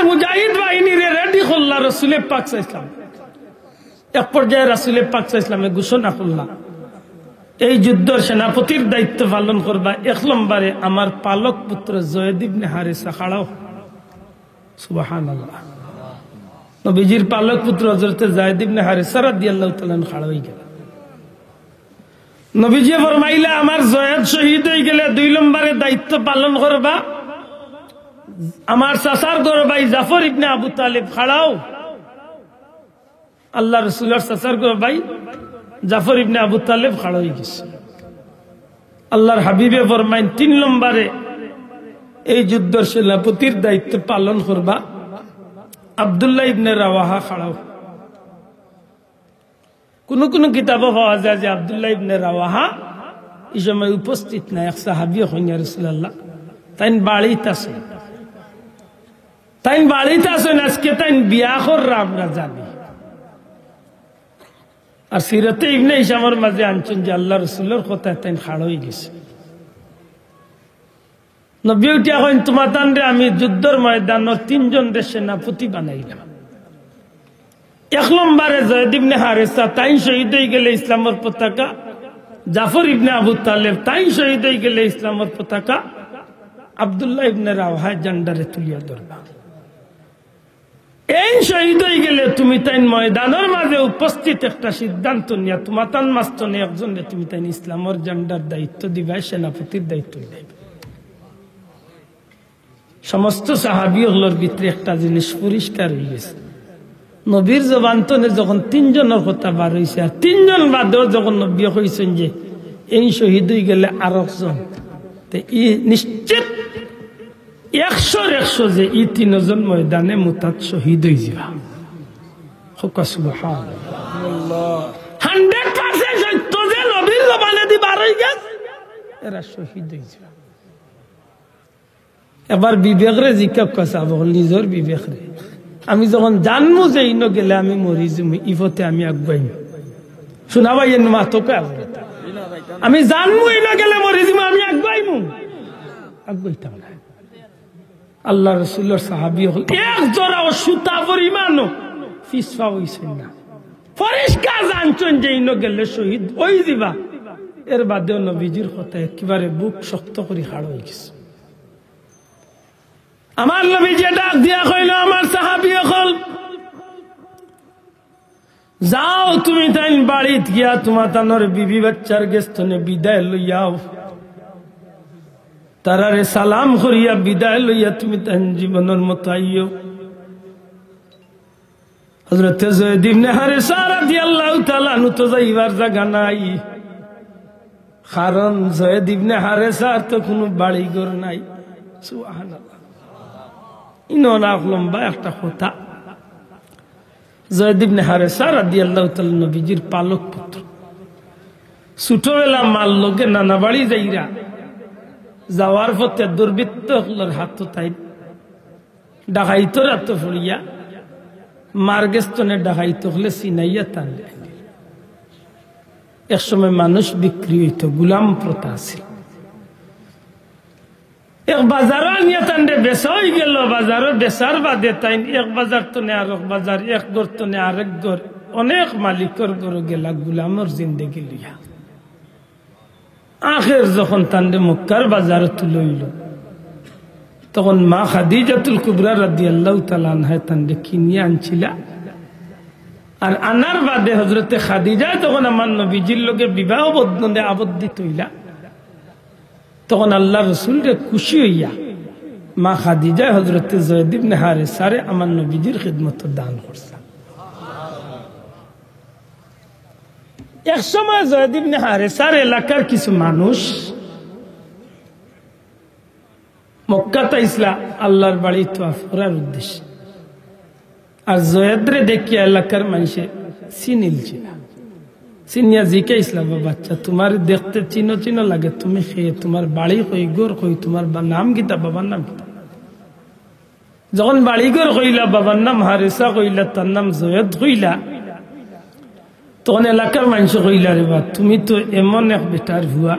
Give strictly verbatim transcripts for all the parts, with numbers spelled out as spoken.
মুজাহিদ বাহিনীরে রেডি করলা রসুলে পাক সাল্লাল্লাহু আলাইহি ওয়াসাল্লাম। এক পর্যায়ে রাসুলে পাক সাল্লাল্লাহু আলাইহি ওয়াসাল্লামে ঘোষণা করলা, "এই যুদ্ধর সেনাপতির দায়িত্ব পালন করবা এক নম্বরে আমার পালক পুত্র জয়েদ ইবনে হারেসা খাড়াও।" সুবহানাল্লাহ। নবীজির পালক পুত্র হযরতে জায়েদ ইবনে হারেসা রাদিয়াল্লাহু তাআলা আনহু খাড়া অইগেলা। নবীজি ফরমাইলা, "আমার জয়েদ শহীদ অইগেলে দুই নম্বরে দায়িত্ব পালন করবা আমার চাচার ঘর ভাই জাফর ইবনে আবু তালেব খাড়াও।" আল্লাহ রসুলর চাচার ঘর ভাই জাফর ইবনে আবু তালেব খাড়া অইগেছে। আল্লাহর হাবিবে ফরমাইন, "তিন নম্বরে এই যুদ্ধর সেনাপতির দায়িত্ব পালন করবা আব্দুল্লাহ ইবনে রাওয়াহা খাড়াও।" কুনু কুনু কিতাবো পাওয়া যায় যে আব্দুল্লাহ ইবনে রাওয়াহা ই সময় উপস্থিত নাই। এক সাহাবিয়ে কইন, "ইয়া রাসুলাল্লাহ, তাইন বাড়িত আছইন।" তাইন বাড়িত আছইন, আজকে তাইন বিয়া কররা আমরা জানি। আর সিরতে ইবনে হিশামর মাঝে আনছইন যে আল্লাহ রসুলর কথায় তাইন খাড়া অইগেছে। নবী উঠিয়া কইন, "তুমাতানরে আমি যুদ্ধর ময়দানর তিনজনরে সেনাপতি বানাইলাম। এক নম্বরে জয়েদ ইবনে হারেসা, তাইন শহীদ অইগেলে ইসলামর পতাকা, জাফর ইবনে আবু তালেব, তাইন শহীদ অইগেলে ইসলামর পতাকা, আব্দুল্লাহ ইবনে রাওয়াহায় ঝান্ডারে তুলিয়া ধরবা।" এইন শহীদ অইগেলে তুমিতাইন ময়দানর মাঝে উপস্থিত একটা সিদ্ধান্ত নিয়া তুমাতান মাঝে একজনরে তুমিতাইন ইসলামর ঝান্ডার দায়িত্ব দিবায়, সেনাপতির দায়িত্ব দিবায়। সমস্ত সাহাবী অকলর ভিতরে একটা জিনিস পরিষ্কার অইগেছে, নবীর জবান তনে যখন তিনজনর কথা বার অইছে, আর তিনজন বাদেও যখন নবীয়ে কইছইন যে এইন শহীদ অইগেলে আরকজন, তে ই নিশ্চিত একশোর একশো যে ই তিনজন ময়দানে মুতাত শহীদ অইযিবা। কউক্কা সুবহানাল্লাহ। হান্ড্রেড পার্সেন্ট সত্য যে নবীর জবানেদি বার অইগেছে, এরা শহীদ অইযিবা। এবার বিবেকরে জিকাউক্কা চাব, নিজর বিবেকরে। আমি যখন জানমু যে ইনো গেলে আমি মরি যিমু, ই পথে আমি আগুয়াইমু। হুনা ভাই, এন মাতউক্কা। আমি জানমু ইনো গেলে মরি যিমু, আমি আগুয়াইমু? আগুয়াইতাম না। আল্লাহ রসুলর সাহাবী অকল এক জোড়াও সুতা পরিমাণও পিছপা অইছইন না। পরিষ্কার জানছইন যে ইনো গেলে শহীদ অইযিবা। এর বাদেও নবীজির কথা একেবারে বুক শক্ত করি খাড়া অইগেছে। আমার নবীজিয়ে ডাক দিয়া কইলা, "আমার সাহাবী অকল, যাও তুমিতাইন বাড়িত গিয়া তুমাতানর বিবি বাচ্চার গেছ তনে বিদায় লইয়াও। তারারে সালাম করিয়া বিদায় লইয়া তুমিতাইন জীবনর মতো আইও।" হযরতে জয়েদ ইবনে হারেসা রাদিয়াল্লাহু তাআলা আনহু তো যাইবার জাগা নাই, কারণ জয়েদ ইবনে হারেসার তো কুনু বাড়ি ঘর নাই। সুবহানাল্লাহ। ইনো অনেক লম্বা একটা কথা। জয়েদ ইবনে হারেসা রাদিয়াল্লাহু তাআলা নবীজির পালক পুত্র। ছোটবেলা মার লগে নানা বাড়ি যাইরা, যাওয়ার পথে দুর্বৃত্ত অকলর হাতো তাইন ডাকাইতর আতো পড়িয়া মার গেছ তনে ডাকাইত অকলে ছিনাইয়া তানরে। এক সময় মানুষ বিক্রি অইতো, গুলাম প্রথা আছিল। এক বাজারো আনিয়া তানরে বেচা অইগেলো। বাজারো বেচার বাদে তাইন এক বাজার তনে আরক বাজার, এক ঘর তনে আরেক ঘর, অনেক মালিকর ঘরো গেলা গুলামর জিন্দেগি লইয়া। আখের যখন তানরে মক্কার বাজারো তুলইলো, তখন মা খাদিজাতুল কুবরা রাদিয়াল্লাহু তাআলা আনহায় তানরে কিনিয়া আনছিলা। আর আনার বাদে হযরতে খাদিজায় যখন আমার নবীজির লগে বিবাহ বন্ধনে আবদ্ধিত অইলা, তখন আল্লার রসুলরে খুশি অইয়া মা খাদিজায় হযরতে জয়েদ ইবনে হারেসারে আমার নবীজির খিদমতো দান করছলা। এক সময় জয়েদ ইবনে হারেসার এলাকার কিছু মানুষ মক্কাত আইছলা আল্লার বাড়ি তওয়াফ করার উদ্দেশ্যে। আর জয়েদরে দেখিয়া এলাকার মানষে চিনিলছিলা। চিনিয়া জিকাইছলা, "বাবা, আচ্ছা, তুমারে দেখতে চিনো চিনো লাগে, তুমি কে, তুমার বাড়ি কই, ঘর কই, তুমার বা-, নাম কিতা, বাবার নাম কিতা?" যখন বাড়ি ঘর কইলা, বাবার নাম হারেসা কইলা, তার নাম জয়েদ কইলা, তখন এলাকার মানষে কইলা, "রে বা, তুমি তো এমন এক বেটার পুয়া,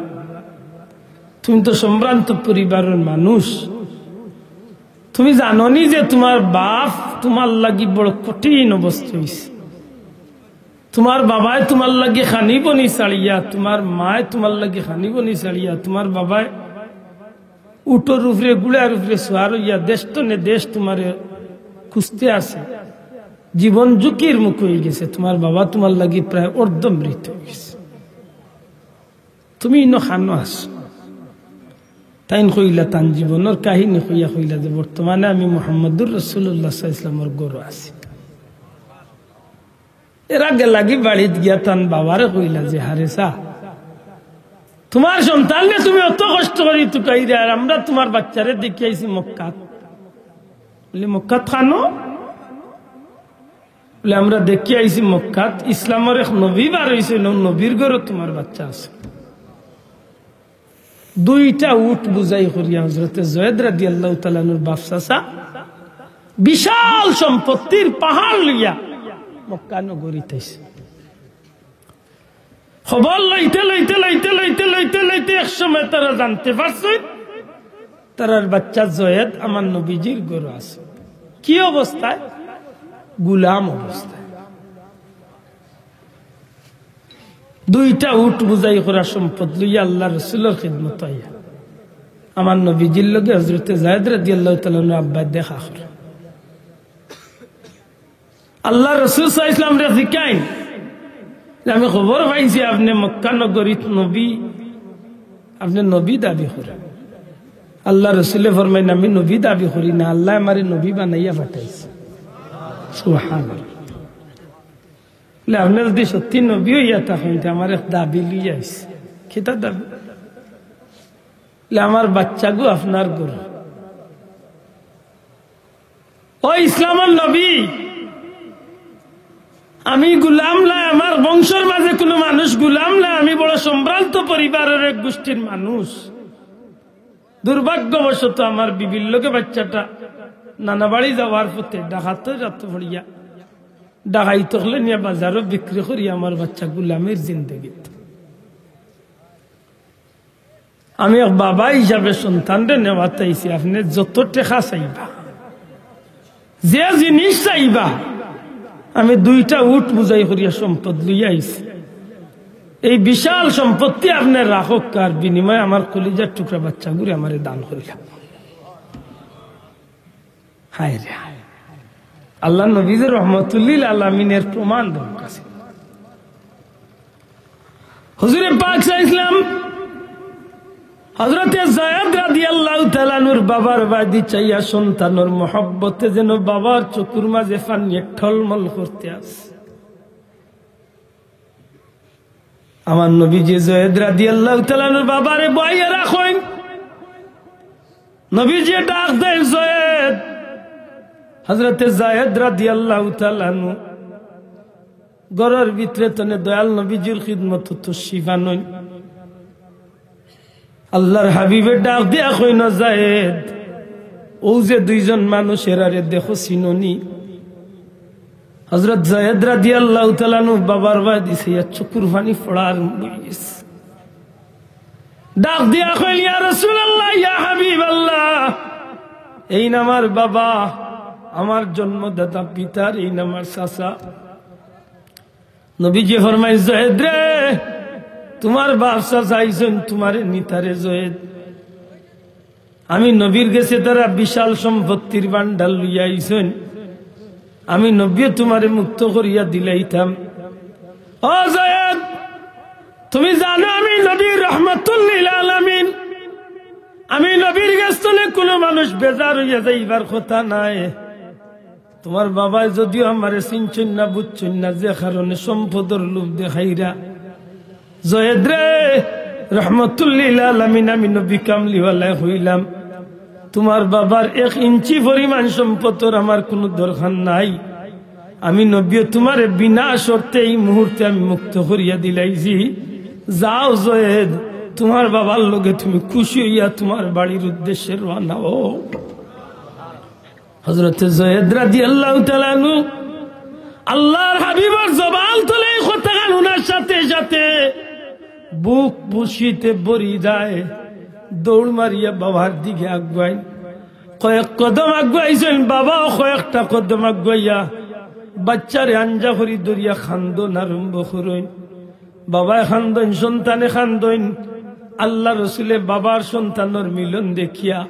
তুমি তো সম্ভ্রান্ত পরিবারর মানুষ, তুমি জানো নি যে তুমার বাপ তুমার লাগি বড় কঠিন অবস্থা অইছে? তুমার বাবায় তুমার লাগি খানি বনি ছাড়িয়া, তুমার মায় তুমার লাগি খানি বনি ছাড়িয়া, তুমার বাবায় উটর উপরে, ঘুড়ার উপরে সওয়ার অইয়া দেশ তনে দেশ তুমারে খুঁজতে আছে। জীবন ঝুঁকির মুখ অইগেছে, তুমার বাবা তুমার লাগি প্রায় অর্ধমৃত অইগেছে। তুমি ইনো খানো আছো। তাইন কইলা, তান জীবনর কাহিনী কইয়া কইলা যে, "বর্তমানে আমি মুহাম্মদুর রাসূলুল্লাহ সাল্লাল্লাহু আলাইহি ওয়াসাল্লামর ঘরো আছি।" এরা গেলাগি বাড়িত গিয়া তান বাবারে কইলা যে, "হারে সা, তুমার সন্তানরে তুমি অত কষ্ট করি তুকাইরায়, আর আমরা তুমার বাচ্চারে দেখিয়া আইছি মক্কাত।" বলে, "মক্কাত খানো?" বলে, "আমরা দেখিয়া আইছি মক্কাত ইসলামর এক নবী বার অইছে, অউ নবীর ঘরো তুমার বাচ্চা আছে।" দুইটা উট বুঝাই করিয়া হযরতে জয়েদ রাদিয়াল্লাহু তাআলা আনহুর বাপ চাচা বিশাল সম্পত্তির পাহাড় লইয়া মক্কা নগরীত আইছে। খবর লইতে লইতে লইতে লইতে লইতে লইতে এক সময় তারা জানতে পারছে, তারার বাচ্চা জয়েদ আমার নবীজির ঘরো আছে। কি অবস্থায়? গুলাম অবস্থায়। দুইটা উট বুঝাই করা সম্পদ লইয়া আল্লাহর রসুলর খিদমত আইয়া আমার নবীজির লগে হযরতে জয়েদ রাদিয়াল্লাহু তাআলা আনহুর আব্বায় দেখা করে। আল্লাহর রসুল সাল্লাল্লাহু আলাইহি ওয়াসাল্লামরে জিকাইন যে, "আমি খবর পাইছি আপনে মক্কা নগরীত নবী, আপনে নবী দাবি করেন।" আল্লাহর রসুলে ফরমাইন, "আমি নবী দাবি করি না, আল্লায় আমারে নবী বানাইয়া পাঠাইছে।" সুবহানাল্লাহ। বলে, "আপনে যুদি সত্যি নবী অইয়া থাকইন, তে আমার এক দাবি লইয়া আইছি।" "কিতা দাবি?" বলে, "আমার বাচ্চাগু আপনার ঘরো।" ও ইসলামর নবী, আমি গুলাম নায়, আমার বংশর মাঝে কুনু মানুষ গুলাম নায়, আমি বড় সম্ভ্রান্ত পরিবারর এক গুষ্টির মানুষ। দুর্ভাগ্যবশত আমার বিবির লগে বাচ্চাটা নানা বাড়ি যাওয়ার পথে ডাকাতর আতো পড়িয়া, ডাকাইত অকলে নিয়া বাজারো বিক্রি করি আমার বাচ্চা গুলামির জিন্দেগিত। আমি এক বাবা হিসাবে সন্তানরে নেওয়াত আইছি, আপনে যত টেকা চাইবা, যে জিনিস চাইবা, আমি দুইটা উট বুঝাই করিয়া সম্পদ লইয়া আইছি। এই বিশাল সম্পত্তি আপনে রাখউক্কা, আর বিনিময়ে আমার কলিজার টুকরা বাচ্চাগুরে আমারে দান করিলাউক্কা। হায় রে হায়। আল্লাহর নবী যে রহমতুল্লিল আলামিনের প্রমাণ দরকার আছে। হুজুরে পাক সাল্লাল্লাহু আলাইহি ওয়াসাল্লাম হযরতে যায়েদ রাদিয়াল্লাহু তাআলা আনহুর বাবার বায়দি চাইয়া সন্তানর মহব্বতে যেন বাবার চকুর মাঝে পানিয়ে টলমল করতে আছে। আমার নবীজি যায়েদ রাদিয়াল্লাহু তাআলা আনহুর বাবারে বওয়াইয়া রাখইন। নবীজি ডাক দেইন, "যায়েদ।" হযরতে যায়েদ রাদিয়াল্লাহু তাআলা আনহু ঘরর ভিতরে তনে দয়াল নবীজির খিদমতো তশরিফ আনইন। আল্লাহর হাবিবে ডাক দিয়া কইন, "যায়েদ, অউ যে দুইজন মানুষ, এরারে দেখো, চিনো নি?" হযরত যায়েদ রাদিয়াল্লাহু তাআলা আনহু বাবার বায়দি চাইয়া চকুর পানি পড়া আরম্ভ অইগেছে। ডাক দিয়া কইন, "ইয়া রাসূলুল্লাহ, ইয়া হাবিবাল্লাহ, এইন আমার বাবা, আমার জন্মদাতা পিতা, আর এইন আমার চাচা।" নবীজি ফরমাইন, "যায়েদ রে, তুমার বাপ চাচা আইছইন তুমারে নিতারে যায়েদ। আমি নবীর গেছে তারা বিশাল সম্পত্তির ভান্ডার লইয়া আইছইন, আমি নবীয়ে তুমারে মুক্ত করিয়া দিলাইতাম।" ও যায়েদ, তুমি জানো আমি নবী রহমাতুল্লিল আলামিন, আমি নবীর গেছ তনে কুনু মানুষ বেজার অইয়া যাইবার কথা নায়। তুমার বাবায় যুদিও আমারে চিনছইন না, বুঝছইন না, যে কারণে সম্পদর লোভ দেখাইরা। যায়েদ রে, রহমাতুল্লিল আলামিন, আমি নবী কামলিওয়ালায় কইলাম, তুমার বাবার এক ইঞ্চি পরিমাণ সম্পদর আমার কুনু দরকার নাই। আমি নবীয়ে তুমারে বিনা শর্তে এই মুহূর্তে আমি মুক্ত করিয়া দিলাইছি। যাও যায়েদ, তুমার বাবার লগে তুমি খুশি অইয়া তুমার বাড়ির উদ্দেশ্যে রওয়ানা অও। হযরতে যায়েদ রাদিয়াল্লাহু তাআলা আনহু আল্লাহর হাবিবর জবান তনে এই কথাখান হুনার সাথে সাথে বুক খুশিতে ভরি যায়, দৌড় মারিয়া বাবার দিকে আগুয়াইন। কয়েক কদম আগুয়াইছইন, বাবাও কয়েকটা কদম আগুয়াইয়া বাচ্চারে আঞ্জা করি ধরিয়া কান্দন আরম্ভ করইন। বাবায় কান্দইন, সন্তানে কান্দইন। আল্লার রসুলে বাবার সন্তানর মিলন দেখিয়া,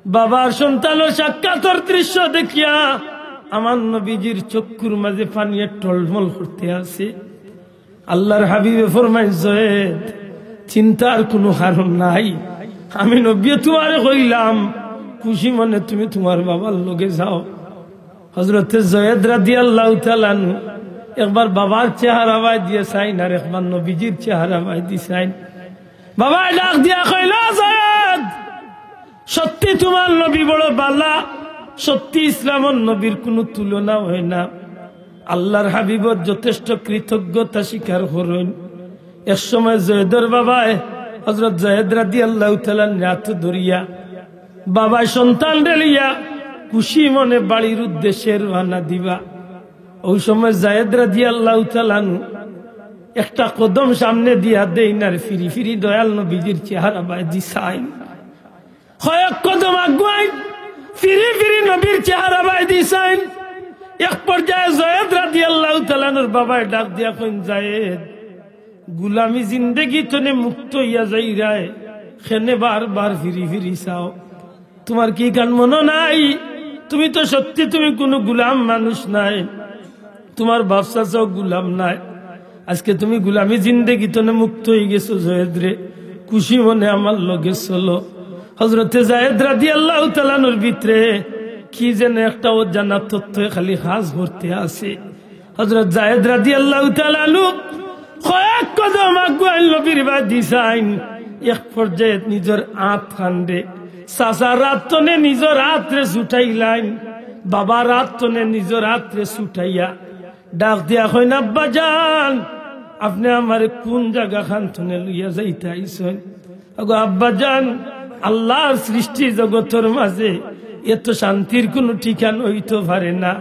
বাবার সন্তানর সাক্ষাতর দৃশ্য দেখিয়া আমার নবীজির চক্ষুর মাঝে পানিয়ে টলমল করতে আছে। আল্লার হাবিবে ফরমাইন, "জয়েদ, চিন্তার কুনু কারণ নাই, আমি নবীয়ে তুমারে কইলাম, খুশি মনে তুমি তুমার বাবার লগে যাও।" হযরতে জয়েদ রাদিয়াল্লাহু তাআলা আনহু একবার বাবার চেহারা বায়দি চাইন আর একবার নবীজির চেহারা বায়দি চাইন। বাবায় ডাক দিয়া কইলা, "জয়েদ, সত্যি তুমার নবী বড় বালা, সত্যি ইসলামর নবীর কুনু তুলনা অয় না।" আল্লার হাবিবর যথেষ্ট কৃতজ্ঞতা স্বীকার করইন। এক সময় জয়েদর বাবায় হযরত জয়েদ রাদিয়াল্লাহু তাআলা আনহুর আত ধরিয়া বাবায় সন্তানরে লইয়া খুশি মনে বাড়ির উদ্দেশ্যে রওয়ানা দিবা। অউ সময় জয়েদ রাদিয়াল্লাহু তাআলা আনহু একটা কদম সামনে দিয়া দেইন আর ফিরি ফিরি দয়াল নবীজির চেহারা বায়দি চাইন। কয়েক কদম আগুয়াইন, ফিরি ফিরি নবীর চেহারা বায়দি চাইন। এক পর্যায়ে জয়েদ রাদিয়াল্লাহু তাআলা আনহুর বাবায় ডাক দিয়া কইন, "জয়েদ, গুলামি জিন্দেগি তনে মুক্ত অইয়া যাইরায়, কেনে বারবার ফিরি ফিরি চাও? তুমার কি ইখান মনো নাই? তুমি তো সত্যি তুমি কুনু গুলাম মানুষ নায়, তুমার বাপ চাচাও গুলাম নায়। আজকে তুমি গুলামি জিন্দেগি তনে মুক্ত অইগেছো জয়েদ রে, খুশি মনে আমার লগে চলো।" হযরতে জয়েদ রাদিয়াল্লাহু তাআলা আনহুর ভিতরে কি যেন একটা অজানা তত্ত্বে খালি কাজ করতে আছে। হযরত জয়েদ রাদিয়াল্লাহু তাআলা আনহু কয়েক কদম আগুয়াইন, নবীর বায়দি চাইন। এক পর্যায়ে নিজর আত খানরে, চাচার আত তনে নিজর আতরে ছুটাইলাইন, বাবার আত তনে নিজর আতরে ছুটাইয়া ডাক দিয়া কইন, "আব্বা জান, আপনে আমারে কুন জাগা খান তনে লইয়া যাইতা আইছইন?" ওগো আব্বা জান, আল্লার সৃষ্টি জগতর মাঝে এত শান্তির কুনু ঠিকানা অইতো পারে না।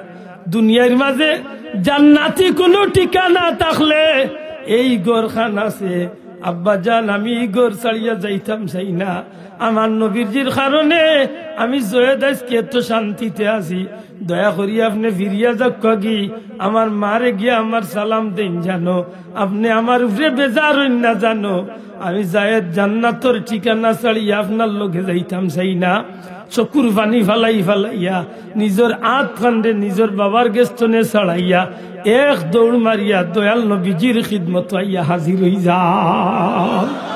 দুনিয়ার মাঝে জান্নাতি কুনু ঠিকানা থাকলে এই ঘরখান আছে। আব্বা জান, আমি ই ঘর ছাড়িয়া যাইতাম চাই না। আমার নবীজির কারণে আমি জয়েদ আজকে এত শান্তিতে আছি। দয়া করি আপনে ফিরিয়া যাউক্কা গি, আমার মারে গিয়া আমার সালাম দেইন জানো, আপনে আমার উপরে বেজার অইন না জানো। আমি জয়েদ জান্নাতর ঠিকানা ছাড়িয়া আপনার লগে যাইতাম চাই না। চকুর পানি ফালাই ফালাইয়া নিজর আত খানরে নিজর বাবার গেছ তনে ছাড়াইয়া এক দৌড় মারিয়া দয়াল নবীজির খিদমতো আইয়া হাজির অইযান।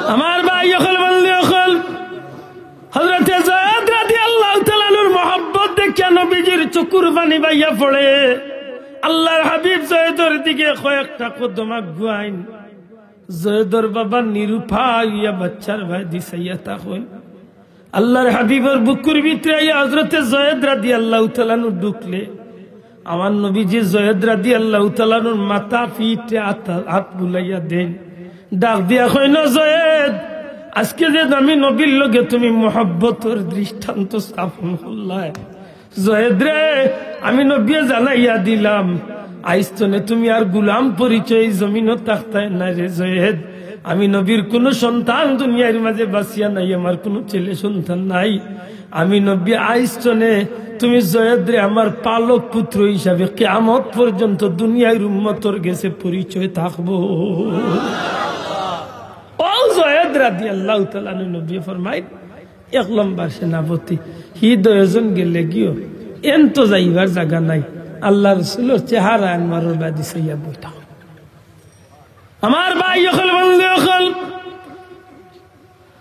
আমার ভাই অকল, বন্ধু অকল, হযরতে জয়েদ রাদিয়াল্লাহু তাআলা আনহুর মহব্বত দেখিয়া নবীজির চকুর পানি বাইয়া পড়ে। আল্লার হাবিব জয়েদর দিকে কয়েকটা কদম আগুয়াইন। জয়েদর বাবা নিরুপায় অইয়া বাচ্চার বায়দি চাইয়া থাকইন। আল্লার হাবিবর বুকুর ভিতরে আইয়া হযরতে জয়েদ রাদিয়াল্লাহু তাআলা আনহু ঢুকলে আমার নবীজি জয়েদ রাদিয়াল্লাহু তাআলা আনহুর মাথা পিঠে আত, আত বুলাইয়া দেইন। ডাক দিয়া কইন, "জয়েদ, আজকে যে আমি নবীর লগে তুমি মহব্বতর দৃষ্টান্ত স্থাপন করলায়, জয়েদ রে, আমি নবীয়ে জানাইয়া দিলাম, আইজ তনে তুমি আর গুলাম পরিচয় জমিনো থাকতায় না রে জয়েদ। আমি নবীর কুনু সন্তান দুনিয়ার মাঝে বাঁচিয়া নাই, আমার কুনু ছেলে সন্তান নাই। আমি নবী আইজ তনে তুমি জয়েদ রে আমার পালক পুত্র হিসাবে কিয়ামত পর্যন্ত দুনিয়ার উম্মতর গেছে পরিচয় থাকবো।" ও জয়েদ রাদিয়াল্লাহু তাআলা আনহু নবী ফরমাইন, এক লম্বর সেনাপতি, হি দুইজন গেলে গিও, এন তো যাইবার জাগা নাই। আল্লার রসুলর চেহারা আনোয়ারর বায়দি চাইয়া বইতা। আমার ভাই অকল, বন্ধু অকল,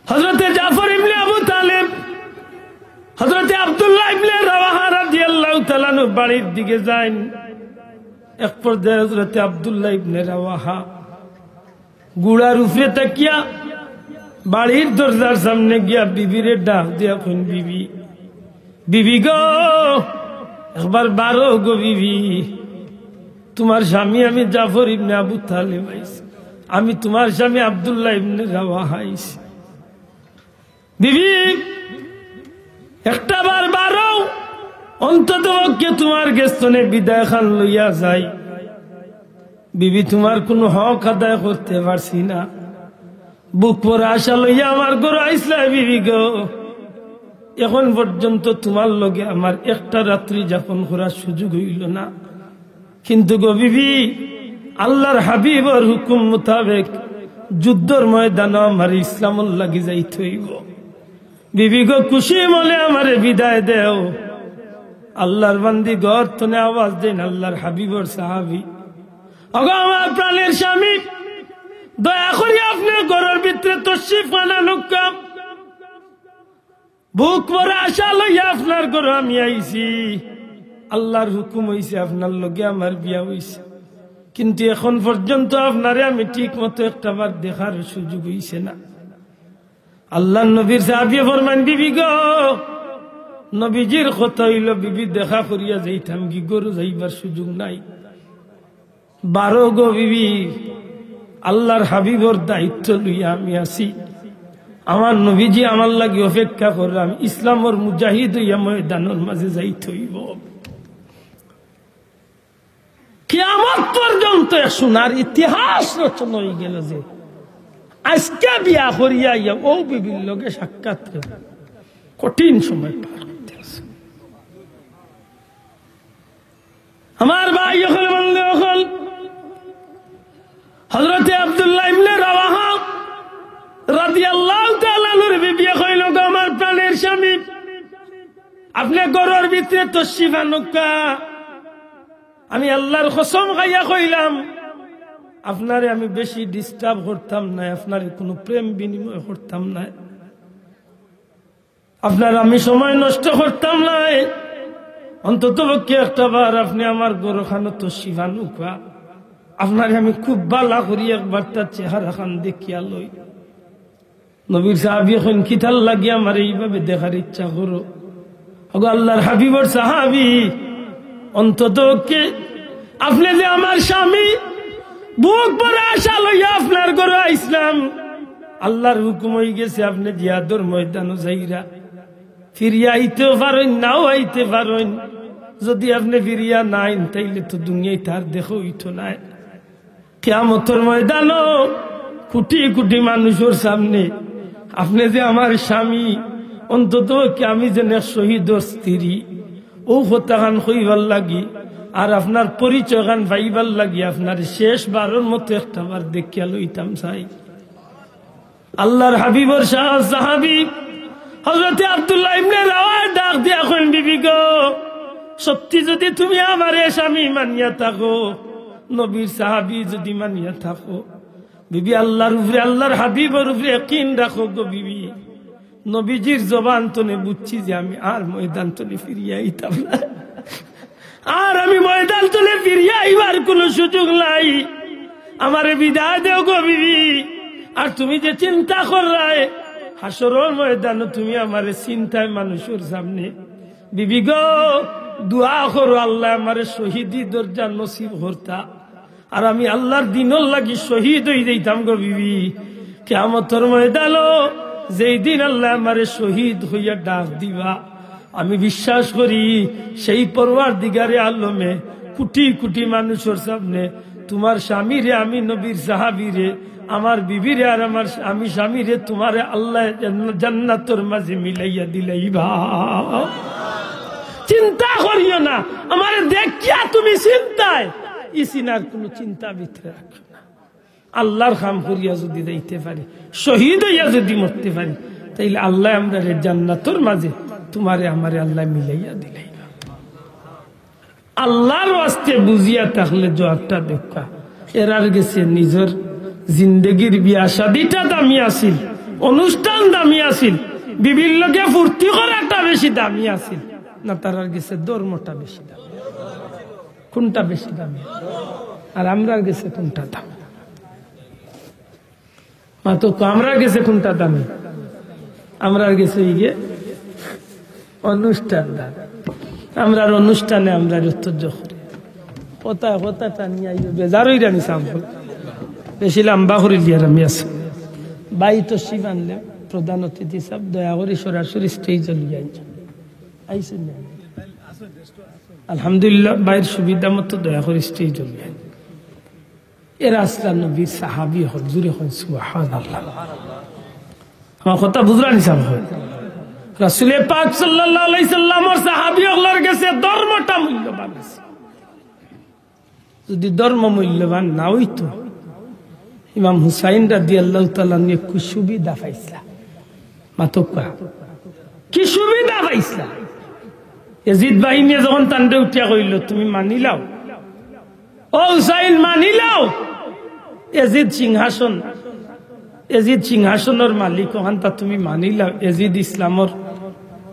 হযরতে জাফর ইবনে আবু তালেব, হযরতে আব্দুল্লাহ ইবনে রাওয়াহা রাদিয়াল্লাহু তাআলা আনহু বাড়ির দিকে যাইন। এক পর্যায়ে হযরতে আব্দুল্লাহ ইবনে রাওয়াহা ঘুড়ার উপরে থাকিয়া বাড়ির দরজার সামনে গিয়া বিবিরে ডাক দিয়া কইন, "বিবি, বিবি গো, একবার বারো গো বিবি, তুমার স্বামী আমি জাফর ইবনে আবু তালেব আইছি, আমি তুমার স্বামী আব্দুল্লাহ ইবনে রাওয়াহা আইছি। বিবি, একটা বার বারো, অন্তত পক্ষে তুমার গেছ তনে বিদায় খান লইয়া যাই।" বিবি, তুমার কুনু হক আদায় করতে পারছি না। বুক ভরা আশা লইয়া আমার ঘরো আইছলায় বিবি গো। এখন পর্যন্ত তুমার লগে আমার একটা রাত্রি যাপন করার সুযোগ অইলো না। কিন্তু গো বিবি, আল্লার হাবিবর হুকুম মোতাবেক যুদ্ধর ময়দানো আমার ইসলামর লাগি যাইতে অইবো। বিবি গো, খুশি মনে আমারে বিদায় দেও। আল্লার বান্দি ঘর তনে আওয়াজ দেইন, আল্লার হাবিবর সাহাবি, ওগো আমার প্রাণের স্বামী, দয়া করি আপনার ঘরর ভিতরে তশরিফ আনা নুক্কা। বুক ভরা আশা লইয়া আপনার ঘরো আমি আইছি। আল্লার হুকুম অইছে, আপনার লগে আমার বিয়া অইছে, কিন্তু এখন পর্যন্ত আপনারে আমি ঠিক মতো একটা বার দেখার সুযোগ অইছে না। আল্লার নবীর সাহাবিয়ে ফরমাইন, বিবি গো, নবীজির কথা অইলো, বিবি দেখা করিয়া যাইতাম গি, ঘরো যাইবার সুযোগ নাই। বারো গো বিবি, আল্লার হাবিবর দায়িত্ব লইয়া আমি আছি। আমার নবীজি আমার লাগি অপেক্ষা কররা, ইসলামর মুজাহিদ অইয়া ময়দানর মাঝে যাইতে অইবো। কিয়ামত পর্যন্ত এক সোনার ইতিহাস রচনা অইগেলো যে আইজকে বিয়া করিয়া আইয়া অউ বিবির লগে সাক্ষাৎ করি কঠিন সময় পার করতে আছে। আমার ভাই অকল, বন্ধু অকল, হযরতে আব্দুল্লাহ ইবনে রাওয়াহা রাদিয়াল্লাহু তাআলা আনহুর বিবিয়ে কইলো, গো আমার প্রাণের স্বামী, আপনে ঘরর ভিতরে তশরিফ আনউক্কা। আমি আল্লার কসম খাইয়া কইলাম, আপনারে আমি বেশি disturb করতাম নায়, আপনারে কুনু প্রেম বিনিময় করতাম নায়, আপনার আমি সময় নষ্ট করতাম নায়। অন্তত পক্ষে একটা বার আপনে আমার ঘরখানো তশরিফ আনউক্কা, আপনারে আমি খুব ভালা করি একবার তার চেহারাখান দেখিয়া লই। নবীর সাহাবিয়ে কইন, কিতার লাগি আমারে ইভাবে দেখার ইচ্ছা করো? ওগো আল্লার হাবিবর সাহাবি, অন্তত পক্ষে আপনে যে আমার স্বামী, বুক ভরা আশা লইয়া আপনার ঘরো আইছলাম, আল্লার হুকুম অইগেছে আপনে জিহাদর ময়দানো যাইরা, ফিরিয়া আইতেও পারইন, নাও আইতে পারইন। যুদি আপনে ফিরিয়া না আইন, তাইলে তো দুনিয়াত আর দেখা অইতো নায়। কিয়ামতর ময়দানো কুটি কুটি মানুষর সামনে আপনে যে আমার স্বামী, অন্তত পক্ষে আমি যেন এক শহীদর স্ত্রী, অউ কথাখান কইবার লাগি আর আপনার পরিচয়খান পাইবার লাগি আপনারে শেষ বারর মতো একটা বার দেখিয়া লইতাম চাই। আল্লার হাবিবর সা-, সাহাবি হযরতে আব্দুল্লাহ ইবনে রাওয়াহা ডাক দিয়া কইন, বিবি গো, সত্যি যুদি তুমি আমারে স্বামী মানিয়া থাকো, নবীর সাহাবি যুদি মানিয়া থাকো, বিবি, আল্লার উপরে, আল্লার হাবিবর উপরে ইয়াকিন রাখো গো বিবি। নবীজির জবান তনে বুঝছি যে আমি আর ময়দান তনে ফিরিয়া আইতাম না, আর আমি ময়দান তনে ফিরিয়া আইবার কুনু সুযোগ নাই। আমারে বিদায় দেও গো বিবি। আর তুমি যে চিন্তা কররায়, হাশরর ময়দানো তুমি আমারে চিন্তায় মানুষর সামনে, বিবি গো, দোয়া করো আল্লায় আমারে শহীদি দরজা নসিব করতা। আর আমি আল্লার দিনর লাগি শহীদ অই যাইতাম গো বিবি। কিয়ামতর ময়দানো যেই দিন আল্লায় আমারে শহীদ কইয়া ডাক দিবা, আমি বিশ্বাস করি সেই পরওয়ারদিগারে আলমে কুটি কুটি মানুষর সামনে তুমার স্বামীরে, আমি নবীর সাহাবীরে, আমার বিবিরে আর আমার স্বামী স্বামীরে, তুমারে আল্লায় জান্ন-, জান্নাতর মাঝে মিলাইয়া দিলাইবা। চিন্তা করিও না, আমারে দেখিয়া তুমি চিন্তায়, ই চিনার কুনু চিন্তা ভিতরে রাখো না। আল্লার কাম করিয়া যুদি যাইতে পারি, শহীদ অইয়া যুদি মরতে পারি, তাইলে আল্লায় আমরারে জান্নাতর মাঝে তুমারে আমারে আল্লায় মিলাইয়া দিলাইবা। আল্লার ওয়াস্তে বুঝিয়া থাকলে জবাবটা দেউক্কা। এরার গেছে নিজর জিন্দেগির বিয়া শাদিটা দামি আছিল, অনুষ্ঠান দামি আছিল, বিবির লগে ফুর্তি করাটা বেশি দামি আছিল, না তারার গেছে ধর্মটা বেশি দামি? কুনটা বেশি দামি? আর আমরার গেছে কুনটা দামি? মাতো কও, আমরার গেছে কুনটা দামি? আমরার গেছে অইগিয়া অনুষ্ঠান দামি। আমরার অনুষ্ঠানে আমরারে উত্তেজিত করি। কথা, কথা টানিয়া আইও, বেজার অইরা নি সামনে। বেশি লম্বা করিলিয়ার আমি আছি। ভাই তশরিফ আনলে, প্রধান অতিথি সাব, দয়া করি সরাসরি stage-ও লইয়া আইন। আইছইন না? আলহামদুলিল্লাহ, ভাইর সুবিধা মতো দয়া করি stage-ও লইয়া আইন। এরা আছলা নবীর সাহাবী অকল। জুরে কইন সুবহানাল্লাহ। আমার কথা বুঝরা নি সাব? রাসূলে পাক সাল্লাল্লাহু আলাইহি সাল্লামর সাহাবী অকলর গেছে ধর্মটা মূল্যবান আছিল। যদি ধর্ম মূল্যবান না অইতো, ইমাম হুসাইন রাদিয়াল্লাহু তাআলা আনহু কুসুবিধা পাইছলা। মাতউক্কা। কি সুবিধা পাইছলা? এজিদ বাহিনীয়ে যখন তানরে উঠিয়া কইলো, "তুমি মানিলাও, ও হুসাইন, মানিলাও, এজিদ সিংহাসন, এজিদ সিংহাসনর মালিক, অখানতা তুমি মানিলাও, এজিদ ইসলামর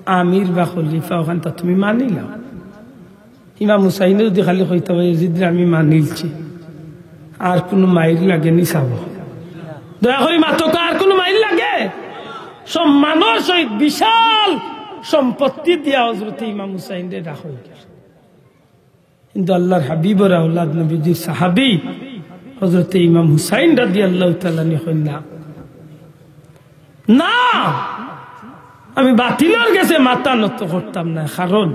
আমির বা খলিফা, অখানতা তুমি মানিলাও।" ইমাম হুসাইনে যদি খালি কইতা, "ভাই, এজিদরে আমি মানিলছি, আর কুনু মাইর লাগে নি সাব?" দয়া করি মাতউক্কা, আর কুনু মাইর লাগে? সম্মানর সহিত বিশাল সম্পত্তি দিয়া হযরতে ইমাম হুসাইনরে রাখা অইগেছে। কিন্তু আল্লাহর হাবিবর আওলাদ, নবীজির সাহাবী হযরতে ইমাম হুসাইন রাদিয়াল্লাহু তাআলা আনহু কইন না, না, আমি বাতিলর গেছে মাথা নত করতাম না, কারণ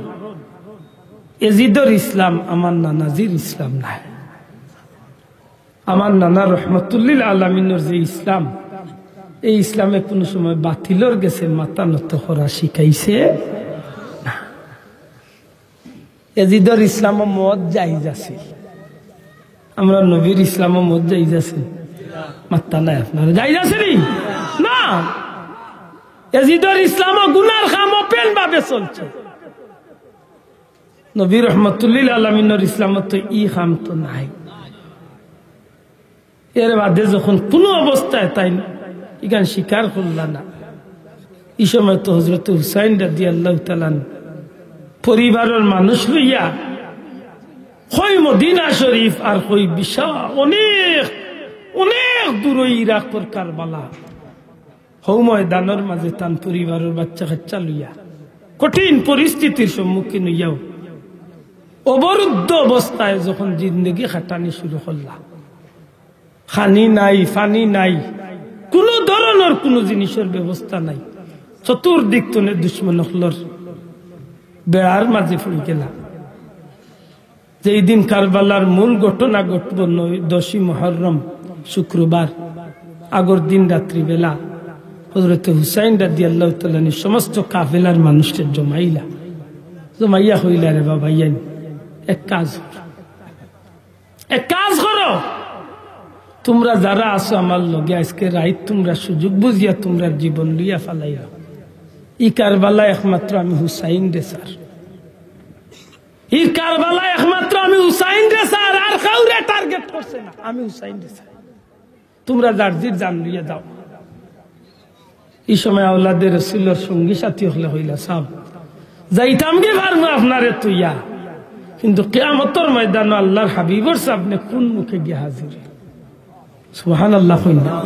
এজিদর ইসলাম আমার নানাজির ইসলাম নায়। আমার নানা রহমতুল্লিল আলামিনর যে ইসলাম, এই ইসলামে কুনু সময় বাতিলর গেছে মাথা নত করা শিখাইছে না। এজিদর ইসলামো মদ জায়েজ আছিল, আমরার নবীর ইসলামো মদ জায়েজ আছিল? মাত্তা নাই আপনারা, জায়েজ আছে নি? না। এজিদর ইসলামো গুনার কাম open ভাবে চলছে। নবী রহমতুল্লিল আলামিনর ইসলামো তো ই কাম তো নাই। এর বাদে যখন কুনু অবস্থায় তাইন ইখান স্বীকার করলা না, ই সময় তো হযরতে হুসাইন রাদিয়াল্লাহু তাআলা আনহু পরিবারর মানুষ লইয়া কই মদিনা শরীফ আর কই বিশাল অনেক, অনেক দূরই ইরাকর কারবালা। হউ ময়দানর মাঝে তান পরিবারর বাচ্চা কাচ্চা লইয়া কঠিন পরিস্থিতির সম্মুখীন অইয়াও অবরুদ্ধ অবস্থায় যখন জিন্দেগি খাটানি শুরু করলা, খানি নাই, পানি নাই, কুনু ধরনর কুনু জিনিসর ব্যবস্থা নাই, চতুর্দিক তনে দুশমন অকলর বেড়ার মাঝে পড়ি গেলা। যেই দিন কারবালার মূল ঘটনা ঘটবো, নয়, দশই মুহররম, শুক্রবার, আগর দিন রাত্রিবেলা হযরতে হুসাইন রাদিয়াল্লাহু তাআলা আনহু সমস্ত কাফেলার মানুষরে জমাইলা, জমাইয়া কইলা, "রে বাবা, ইয়ান এক কাজ করো, এক কাজ করো, তুমরা যারা আছো আমার লগে, আইজকে রাইত তুমরা সুযোগ বুঝিয়া তুমরার জীবন লইয়া ফালাইয়া। ই কারবালা একমাত্র আমি হুসাইনরে ছাড়া।" ই কারবালা একমাত্র আমি হুসাইনরে ছাড়া, আর কাউরে target করছে না, আমি হুসাইনরে ছাড়া। তুমরা যার জির জান লইয়া যাও। ই সময় আওলাদে রসুলর সঙ্গী সাথী অকলে কইলা, "সাব, যাইতাম গি পারমু আপনারে থইয়া, কিন্তু কিয়ামতর ময়দানো আল্লাহর হাবিবর সামনে কুন মুখে গিয়া হাজির?" সুবহানাল্লাহ কইন না।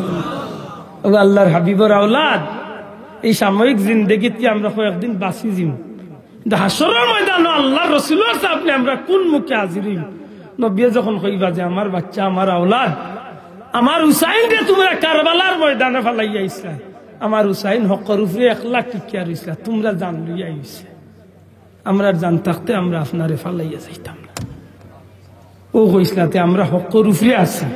ও আল্লাহর হাবিবর আওলাদ, এই সাময়িক জিন্দেগিতে আমরা কয়েকদিন বাঁচি যিমু, কিন্তু হাশরর ময়দানো আল্লাহর রসুলর সামনে আমরা কুন মুখে হাজির অইমু? নবীয়ে যখন কইবা যে, "আমার বাচ্চা, আমার আওলাদ, আমার হুসাইনরে তুমরা কারবালার ময়দানো ফালাইয়া আইছলায়, আমার হুসাইন হকর উপরে একলা টিকিয়া রইছলা, তুমরা জান লইয়া আইছলায়।" আমরার জান থাকতে আমরা আপনারে ফালাইয়া যাইতাম না। ও কইছলা, "তে আমরা হকর উপরে আছি,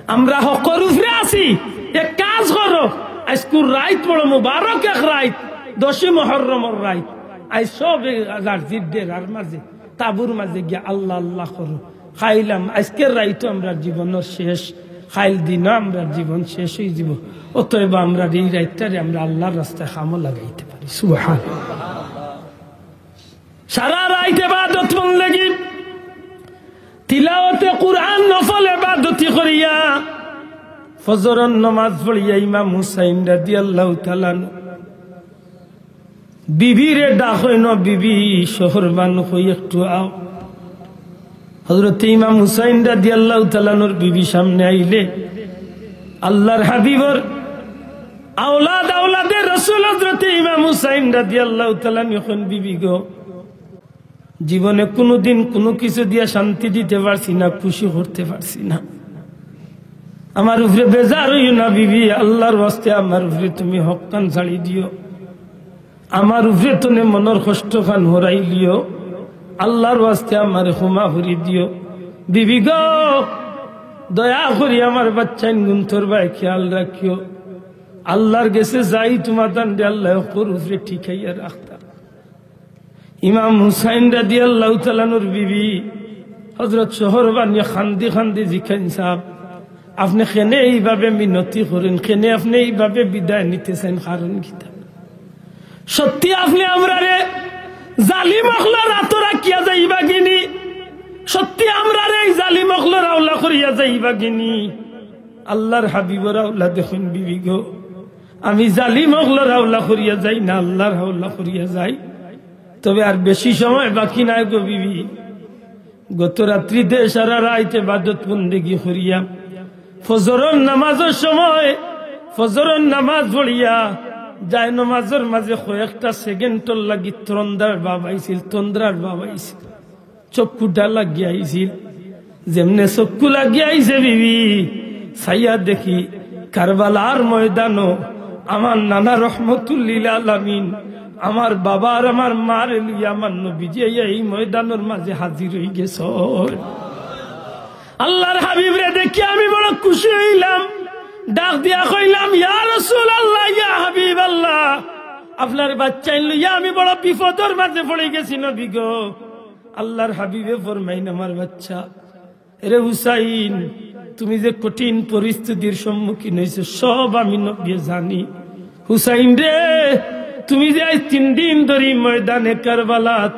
আমরা হকর উপরে আছি। এক কাজ করো, আইজকুর রাইত বড় মুবারক এক রাইত, দশই মুহররমর রাইত। আইজ সবে যার জির ডেরার মাঝে, তাবুর মাঝে গিয়া আল্লাহ আল্লাহ করো। খাইলাম, আইজকের রাইত আমরার জীবনর শেষ, খাইল দিনও আমরার জীবন শেষ অইযিবো। অতএব আমরার এই রাইতটারে আমরা আল্লাহর রাস্তায় কামো লাগাইতে পারি।" সুবহান। সারা রাইত ইবাদত বন্দেগি, তিলাওয়াতে কুরআন, নফল ইবাদতি করিয়া, ফজরর নমাজ পড়িয়া ইমাম হুসাইন রাদিয়াল্লাহু তাআলা আনহু বিবিরে ডাকইন, "বিবি, শহরবান অই একটু আও।" হযরতে ইমাম হুসাইন রাদিয়াল্লাহু তাআলা আনহুর বিবি সামনে আইলে আল্লাহর হাবিবর আওলাদ, আওলাদে রসুল হযরতে ইমাম হুসাইন রাদিয়াল্লাহু তাআলা আনহু কইন, "বিবি গো, জীবনে কুনুদিন কুনু কিছু দিয়া শান্তি দিতে পারছি না, খুশি করতে পারছি না। আমার উপরে বেজার অইও না বিবি, আল্লাহর ওয়াস্তে আমার উপরে তুমি হকখান ছাড়ি দিও, আমার উপরে তনে মনর কষ্টখান হরাইলিও, আল্লাহর ওয়াস্তে আমারে ক্ষমা করি দিও বিবি গো।" দয়া করি আমার বাচ্চাইন গুনতর বায় খেয়াল রাখিও। আল্লার গেছে যাই তুমাতানরে আল্লায় হকর উপরে টিকাইয়া রাখতা। ইমাম হুসাইন রাদিয়াল্লাহু তাআলা আনহুর বিবি হযরত শহরবানিয়ে কান্দি কান্দি জিকাইন, "সাব, আপনে কেনে ইভাবে মিনতি করইন, কেনে আপনে ইভাবে বিদায় নিতে চাইন, কারণ কিতা? সত্যি আপনে আমরারে জালিম অকলর আতো রাখিয়া যাইবা গিনি? সত্যি আমরারে ই জালিম অকলর হাওলা করিয়া যাইবা গিনি?" আল্লার হাবিবর হাওলা দেখইন, "বিবি গো, আমি জালিম অকলর হাওলা করিয়া যাই না, আল্লার হাওলা করিয়া যাই। তবে আর বেশি সময় বাকি নাই গো বিবি। গত রাত্রিতে সারা রাইত ইবাদত বন্দেগি করিয়া, ফজরর নামাজর সময়, ফজরর নামাজ পড়িয়া, জায়নামাজর মাঝে কয়েকটা সেকেন্ডর লাগি তন্দ্রার ভাব আইছিল, তন্দ্রার ভাব আইছিল।" চক্ষুটা লাগিয়া আইছিল। যেমনে চক্ষু লাগিয়া আইছে বিবি, চাইয়া দেখি কারবালার ময়দানো আমার নানা রহমতুল্লিল আলামিন, আমার বাবা আর আমার মারে লইয়া আমার নবীজি আইয়া এই ময়দানর মাঝে হাজির অইগেছইন। আল্লার হাবিবরে দেখিয়া আমি বড় খুশি অইলাম, ডাক দিয়া কইলাম, "ইয়া রাসুলাল্লাহ, ইয়া হাবিবাল্লাহ, আপনার বাচ্চাইন লইয়া আমি বড় বিপদর মাঝে পড়ি গেছি নবী গো।" আল্লার হাবিবে ফরমাইন, "আমার বাচ্চা, এরে হুসাইন, তুমি যে কঠিন পরিস্থিতির সম্মুখীন অইছো, সব আমি নবীয়ে জানি। হুসাইন রে, তুমি যে আইজ তিন দিন ধরি ময়দানে কারবালাত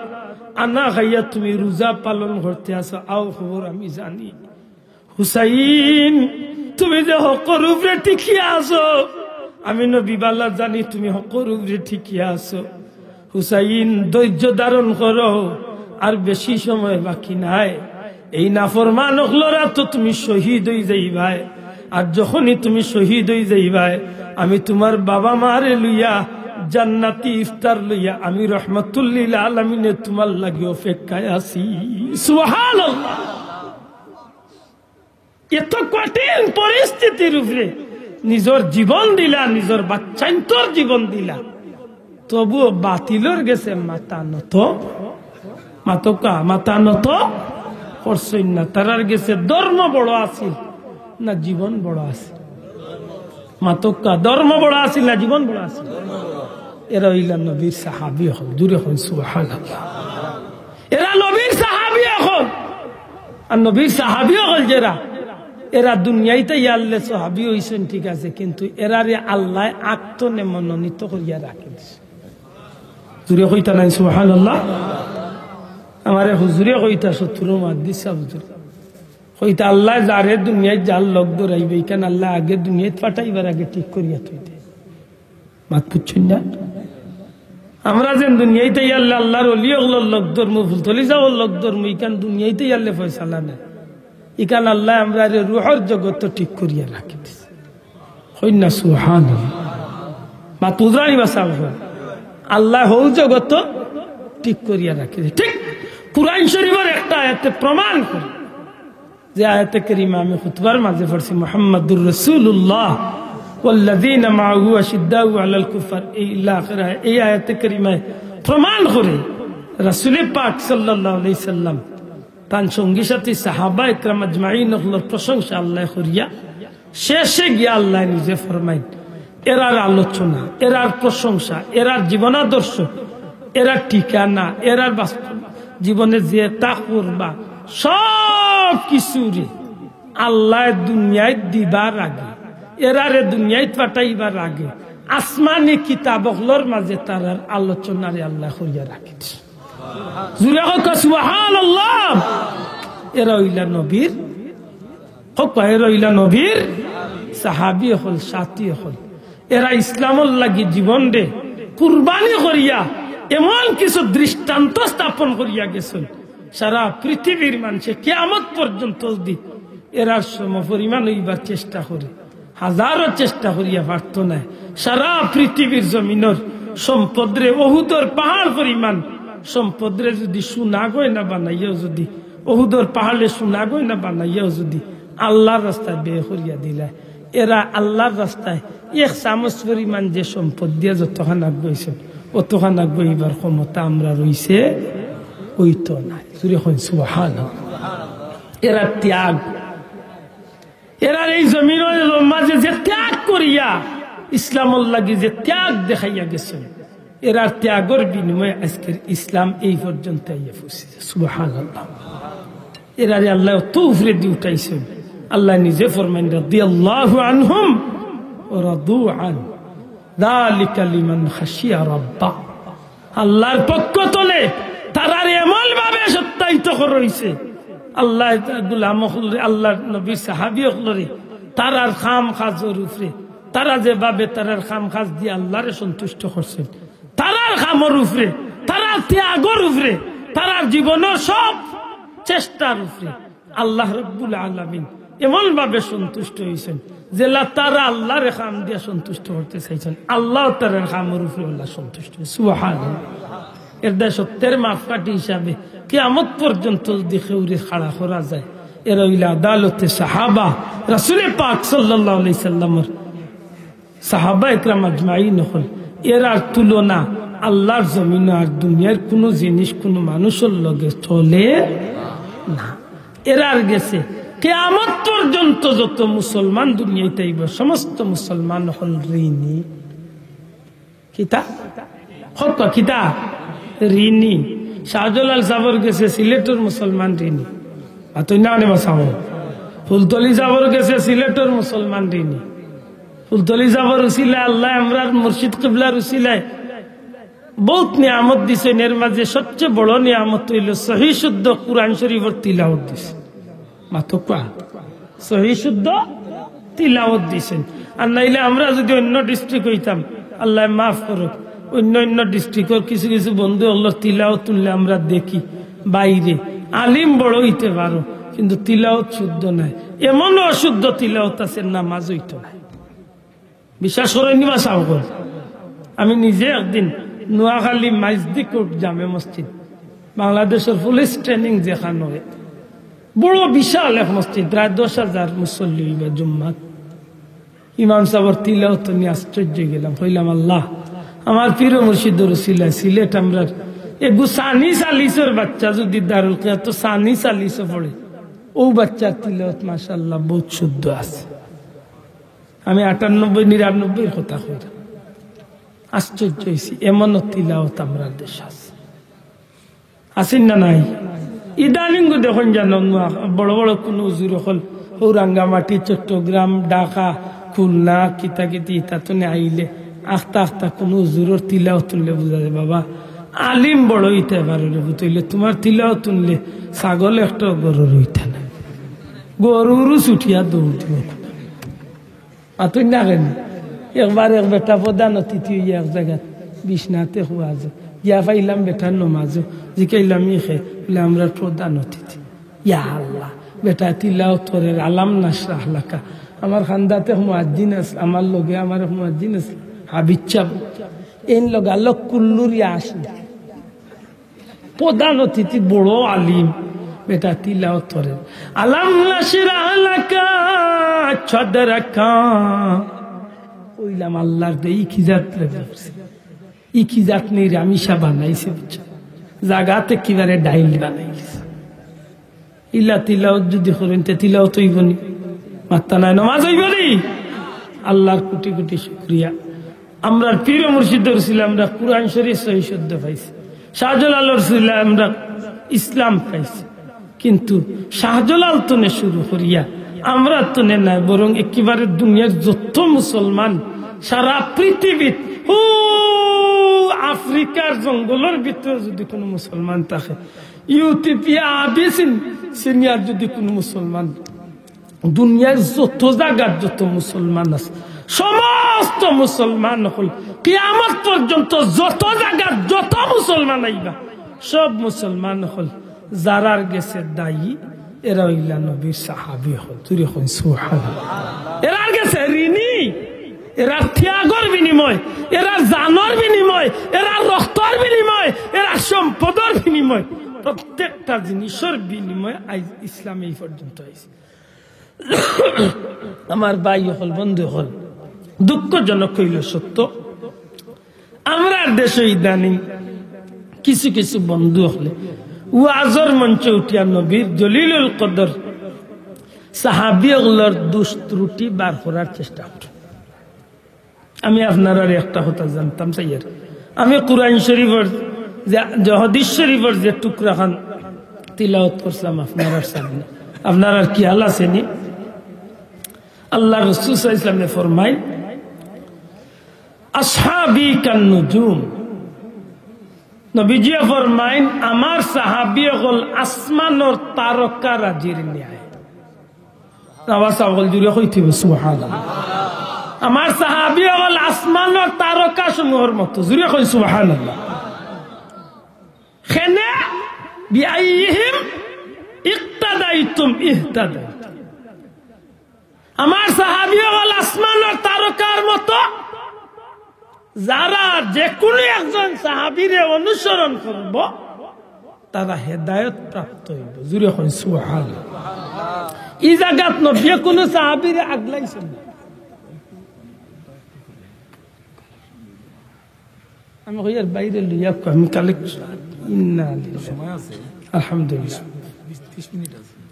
আনা খাইয়া তুমি রোজা পালন করতে আছো, অউ খবর আমি জানি। হুসাইন, তুমি যে হকর উপরে টিকিয়া আছো, আমি নবী ভালা জানি তুমি হকর উপরে টিকিয়া আছো। হুসাইন, ধৈর্য ধারণ করো, আর বেশি সময় বাকি নাই। এই নাফরমান অকলর আতো তুমি শহীদ অই যাইবায়। আর যখনই তুমি শহীদ অই যাইবায়, আমি তুমার বাবা মারে লইয়া জান্নাতি ইফতার লইয়া আমি রহমতুল্লিল আলামিনে তুমার লাগি অপেক্ষায় আছি।" সুবহানাল্লাহ। এত কঠিন পরিস্থিতির উপরে নিজর জীবন দিলা, নিজর বাচ্চাইন্তর জীবন দিলা, তবুও বাতিলর গেছে মাথা নত, মাতকা, মাথা নত করছইন না। তারার গেছে ধর্ম বড় আছিল না জীবন বড় আছিল? মাতকা, ধর্ম বড় আছিল না জীবন বড় আছিল? এরা অইলা নবীর সাহাবী অকল। জুরে কইন সুবহানাল্লাহ। এরা নবীর সাহাবী অকল। আর নবীর সাহাবী অকল যেরা, এরা দুনিয়াইত আইয়া আল্লায় সাহাবী অইছইন, ঠিক আছে, কিন্তু এরারে আল্লায় আতনে মনোনীত করিয়া রাখি দিছে। জুরে কইতা নায় সুবহানাল্লাহ? আমারে হুজুরে কইতা, শত্রু মাত দিছা হুজুরে। কইতা, আল্লায় যারে দুনিয়াইত যার লগ ধরাইবা, ইখান আল্লায় আগে দুনিয়াইত পাঠাইবার আগে ঠিক করিয়া থইতা। মাত বুঝছইন না? আমরা যেন দুনিয়াইত আইয়া আল্লাহ, আল্লার অলি অকলর লগ ধরমু, ফুলতলি যাওয়ার লগ ধরমু, ইখান দুনিয়াইত আইয়া আল্লায় ফয়সালা নায়। ইখান আল্লায় আমরারে রুহর জগতো ঠিক করিয়া রাখি দিছে। কইন না সুবহানাল্লাহ। মাত বুঝরানি বা সাব অকল। আল্লায় হউ জগতো ঠিক করিয়া রাখি দিছে। ঠিক কুরআন শরীফর একটা আয়াতে প্রমাণ করে। যে আয়াতে কারিমা আমি খুতবার মাঝে পড়ছি, "মুহাম্মাদুর রাসূলুল্লাহ ওয়াল্লাযীনা মাআহু আশিদ্দাউ আলাল কুফফার" ইলা আখির আয়াত, এই আয়াতে কারিমায় প্রমাণ করে রাসূলে পাক সাল্লাল্লাহু আলাইহি সাল্লাম তান সঙ্গী সাথী সাহাবা একরাম আজমাইন অকলর প্রশংসা আল্লায় করিয়া শেষে গিয়া আল্লায় নিজে ফরমাইন, এরার আলোচনা, এরার প্রশংসা, এরার জীবনাদর্শ, এরার ঠিকানা, এরার বাস্তব জীবনে যেতা করবা, সব কিছুরে আল্লায় দুনিয়াইত দিবার আগে, এরারে দুনিয়াইত পাঠাইবার আগে আসমানি কিতাব অকলর মাঝে তারার আলোচনারে আল্লায় করিয়া রাখি দিছে। জুরে কউক্কা সুবহানাল্লাহ। এরা অইলা নবীর, কউক্কা, এরা অইলা নবীর সাহাবী অকল, সাথী অকল। এরা ইসলামর লাগি জীবনরে কুরবানি করিয়া এমন কিছু দৃষ্টান্ত স্থাপন করিয়া গেছইন, সারা পৃথিবীর মানষে কিয়ামত পর্যন্ত যুদি এরার সমপরিমাণ অইবার চেষ্টা করে, হাজারো চেষ্টা করিয়া পারতো নায়। সারা পৃথিবীর জমিনর সম্পদরে, উহুদর পাহাড় পরিমাণ সম্পদরে যুদি সোনা গয়না বানাইয়াও যুদি, উহুদর পাহাড়ে সোনা গয়না বানাইয়াও যুদি আল্লার রাস্তায় ব্যয় করিয়া দিলায়, এরা আল্লার রাস্তায় এক চামচ পরিমাণ যে সম্পদ দিয়া যতখান আগুয়াইছে, অতখান আগুয়াইবার ক্ষমতা আমরার অইছে, অইতো নায়। জুরে কইন সুবহানাল্লাহ। এরা ত্যাগ, এরার এই জমিনর মাঝে যে ত্যাগ করিয়া ইসলামর লাগি যে ত্যাগ দেখাইয়া গেছইন, এরার ত্যাগর বিনিময়ে আজকের ইসলাম এই পর্যন্ত আইয়া পৌঁছেছে। সুবহানাল্লাহ। এরারে আল্লায় অত উপরেদি উঠাইছইন। আল্লায় নিজে ফরমাইন, রাদিয়াল্লাহু আনহুম ওয়া রাদু আন, যালিকা লিমান খাশিয়া রাব্বা। আল্লাহর পক্ষ তনে তারারে এমন ভাবে সত্যায়িত করা অইছে। আল্লাহর গোলাম অকলরে, আল্লাহর নবীর সাহাবী অকলরে, তারার কাম কাজর উপরে, তারা যেভাবে তারার কাম কাজ দিয়া আল্লাহরে সন্তুষ্ট করছইন, তারার কামর উপরে, তারার ত্যাগর উপরে, তারার জীবনর সব চেষ্টার উপরে আল্লাহ রাব্বুল আলামিন এমন ভাবে সন্তুষ্ট অইছইন, যেলা তারা আল্লাহরে কাম দিয়া সন্তুষ্ট করতে চাইছইন, আল্লাহও তারার কামর উপরে আল্লাহ সন্তুষ্ট অইছইন। সুবহানাল্লাহ। এরদায় সত্যের মাপকাঠি হিসাবে কিয়ামত পর্যন্ত যদি কেউরে খাড়া করা যায়, এরা অইলা আদালতে সাহাবা, রাসূলে পাক সাল্লাল্লাহু আলাইহি সাল্লামর সাহাবা একরাম আজমাইন অকল। এরার তুলনা আল্লাহর জমিন আর দুনিয়ার কুনু জিনিস, কুনু মানুষর লগে চলে না। এরার গেছে কিয়ামত পর্যন্ত যত মুসলমান দুনিয়াত আইবা, সমস্ত মুসলমান অকল ঋণী। কিতা? কউক্কা, কিতা? ঋণী। শাহজালাল সাবর গেছে সিলেটর মুসলমান ঋণী। আর তুই না নেবা সাব। ফুলতলি সাবর গেছে সিলেটর মুসলমান ঋণী। ফুলতলি সাবর উসিলায় আল্লায় আমরার মুর্শিদ কিবলার উসিলায় বউত নিয়ামত দিছইন। এর মাঝে সবচেয়ে বড় নিয়ামত অইলো সহি শুদ্ধ কুরআন শরীফর তিলাওত দিছইন। মাতউক্কা। সহি শুদ্ধ তিলাওত দিছইন। আর নাইলে আমরা যদি অইন্য ডিস্ট্রিক্ট অইতাম, আল্লায় মাফ করউক, অইন্য অইন্য ডিস্ট্রিক্টর কিছু কিছু বন্ধু অকলর তিলাওত হুনলে আমরা দেখি, বাইরে আলিম বড় অইতে পারো, কিন্তু তিলাওত শুদ্ধ নায়, এমনও অশুদ্ধ তিলাওত আছে, নামাজ অইতো নায়। বিশ্বাস করইন নি বা সাব অকল? আমি নিজে একদিন নোয়াখালী মাইজদি কোর্ট জামে মসজিদ, বাংলাদেশর পুলিশ ট্রেনিং যেখান অয়, বড় বিশাল এক মসজিদ, প্রায় দশ হাজার মুসল্লি অইবা জুম্মাত। ইমাম সাবর তিলাওত হুনি আশ্চর্য অইগেলাম, কইলাম, "আল্লাহ, আমার পীর ও মুর্শিদর উসিলায় সিলেট আমরার এগু সানি চালিশর বাচ্চা যদি দারুল কিরাত সানি চালিশো পড়ে, অউ বাচ্চার তিলাওত মাশাআল্লাহ বউত শুদ্ধ আছে।" আমি আটানব্বই নিরানব্বইর কথা কইরাম। আশ্চর্য অইছি, এমনও তিলাওত আমরার দেশো আছে। আছে না নাই? ইদানিং দেখইন জানো না, বড় বড় কুনু হুজুর অকল, হউ রাঙ্গামাটি, চট্টগ্রাম, ঢাকা, খুলনা, কিতা কিতি, ইতা তনে আইলে আখতা আখতা কুনু হুজুরর তিলাওত হুনলে বুঝা যায়, বাবা, আলিম বড় অইতে পারো রে পুত, অইলে তুমার তিলাওত হুনলে ছাগল একটাও ঘরর অইতা নায়, গরু উরু ছুটিয়া দৌড় দিবো। মাতইন না কেনে? একবার এক বেটা প্রধান অতিথি অইয়া এক জাগাত বিছনাতে হুয়া যে, গিয়া পাইলাম বেটার নমাজো, জিকাইলাম, "ই কে?" বলে, "আমরার প্রধান অতিথি।" ইয়া আল্লাহ, বেটায় তিলাওত করের, "আলাম নাশরাহ লাকা।" আমার কান্দাত এক মুয়াজ্জিন আছে, আমার লগে আমার এক মুয়াজ্জিন আছে, হাবিব সাব। এইন লগালগ কুল্লুরিয়া আসে। প্রধান অতিথি বড় আলিম, বেটা তিলাওত করের, "আলাম নাশরাহ লাকা সাদরাকা।" কইলাম, "আল্লাহর দে, ই কি জাত রে বাপরে? ই কি জাত নি রে, হামেশা বানাইছে, বুঝছো? জাগাত একেবারে ডাইল বানাইছে।" ইলা তিলাওত যদি করইন, তে তিলাওত অইবো নি? মাত্তা নাই, নমাজ অইবো নি? আল্লাহর কোটি কোটি শুকরিয়া। আমরার পীর ও মুর্শিদর উসিলায় আমরা কুরআন শরীফ সহি শুদ্ধ পাইছি, শাহজালালর উসিলায় আমরা ইসলাম পাইছি। কিন্তু শাহজালাল তনে শুরু করিয়া আমরা তনে নায়, বরং একেবারে দুনিয়ার যত মুসলমান সারা পৃথিবীত, ও আফ্রিকার জঙ্গলর ভিতরে যদি কুনু মুসলমান থাকে, ইউথিওপিয়া আবিসিন-, সিনিয়ার যদি কুনু মুসলমান, দুনিয়ার যত জাগার যত মুসলমান আছে, সমস্ত মুসলমান অকল, কিয়ামত পর্যন্ত যত জাগার যত মুসলমান আইবা, সব মুসলমান অকল যারার গেছে দায়ী, এরা অইলা নবীর সাহাবী অকল। জুরে কইন সুবহানাল্লাহ। এরার গেছে ঋণী, এরার ত্যাগর বিনিময়, এরার জানর বিনিময়, এরার রক্তর বিনিময়, এরার সম্পদর বিনিময়, প্রত্যেকটা জিনিসর বিনিময়ে আইজ ইসলাম এই পর্যন্ত আইছে। আমার ভাই অকল, বন্ধু অকল, দুঃখজনক অইলো সত্য, আমরার দেশো ইদানিং কিছু কিছু বন্ধু অকলে ওয়াজর মঞ্চে উঠিয়া নবীর জলিলুল কদর সাহাবী অকলর দুষ ত্রুটি বার করার চেষ্টা করমু। আমি আপনারার একটা কথা জানতাম চাইয়ার, আমি কুরআন শরীফর যে, যে হাদিস শরীফর যে টুকরাখান তিলাওয়াত করছিলাম আপনারার সামনে, আপনারার খিয়াল আছে নি? আল্লার রসুল সাল্লাল্লাহু আলাইহি ওয়াসাল্লামে ফরমাইন, "আসহাবী কান্নুজুম।" নবীজিয়ে ফরমাইন, "আমার সাহাবী অকল আসমানর তারকা রাজির ন্যায়।" আবার সাহাবী অকল জুরে কইতে অইবো, "সুবহানাল্লাহ।" আমার সাহাবী অকল আসমানর তারকা সমূহর মতো, জুরে কইন, "সুবহানাল্লাহ।" কেনে? "বিআইয়িহিম ইক্তাদাইতুম ইহতাদাইতুম।" আমার সাহাবী অকল আসমানর তারকার মতো, যারা যে কুনু একজন সাহাবীরে অনুসরণ করবো, তারা হেদায়েত প্রাপ্ত অইবো। জুরে কইন, "সুবহানাল্লাহ।" ই জাগাত নবীয়ে কুনু সাহাবীরে আগলাইছইন না। আমি কইয়ার বাইরে লইয়া কই, আমি কালেক্ট, ইন্না লিল্লাহ। সময় আছে। আলহামদুলিল্লাহ। বিশ, ত্রিশ মিনিট আছে।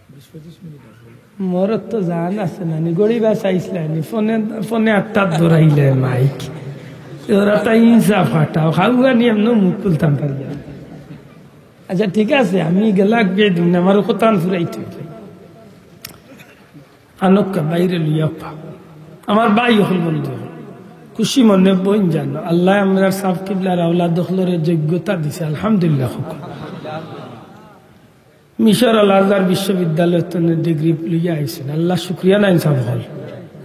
বিশ, পঁচিশ মিনিট আছে। মোর তো জান আছে না নি, গড়ি বা চাইছলা নি, ফোনে, ফোনে আটটা ধরাইলে মাইক। ওরা তো ইনসাফ হাটাও, খাওয়া নিয়ে এমন মুখ খুলতাম পারি না। আচ্ছা, ঠিক আছে, আমি গেলাক বিয়ে দিন, আমার কথা ফুরাইতে অইবো। আনক্কা বাইরে লইয়া পা। আমার ভাই অকল, বন্ধু অকল, খুশি মনে বইন জানো, আল্লায় আমরার সাব কিবলার আওলাদ অকলরে যোগ্যতা দিছে, আলহামদুলিল্লাহ। মিশর আল আজহার বিশ্ববিদ্যালয় তনে ডিগ্রি লইয়া আইছইন, আল্লার শুকরিয়া নাইন সাব অকল।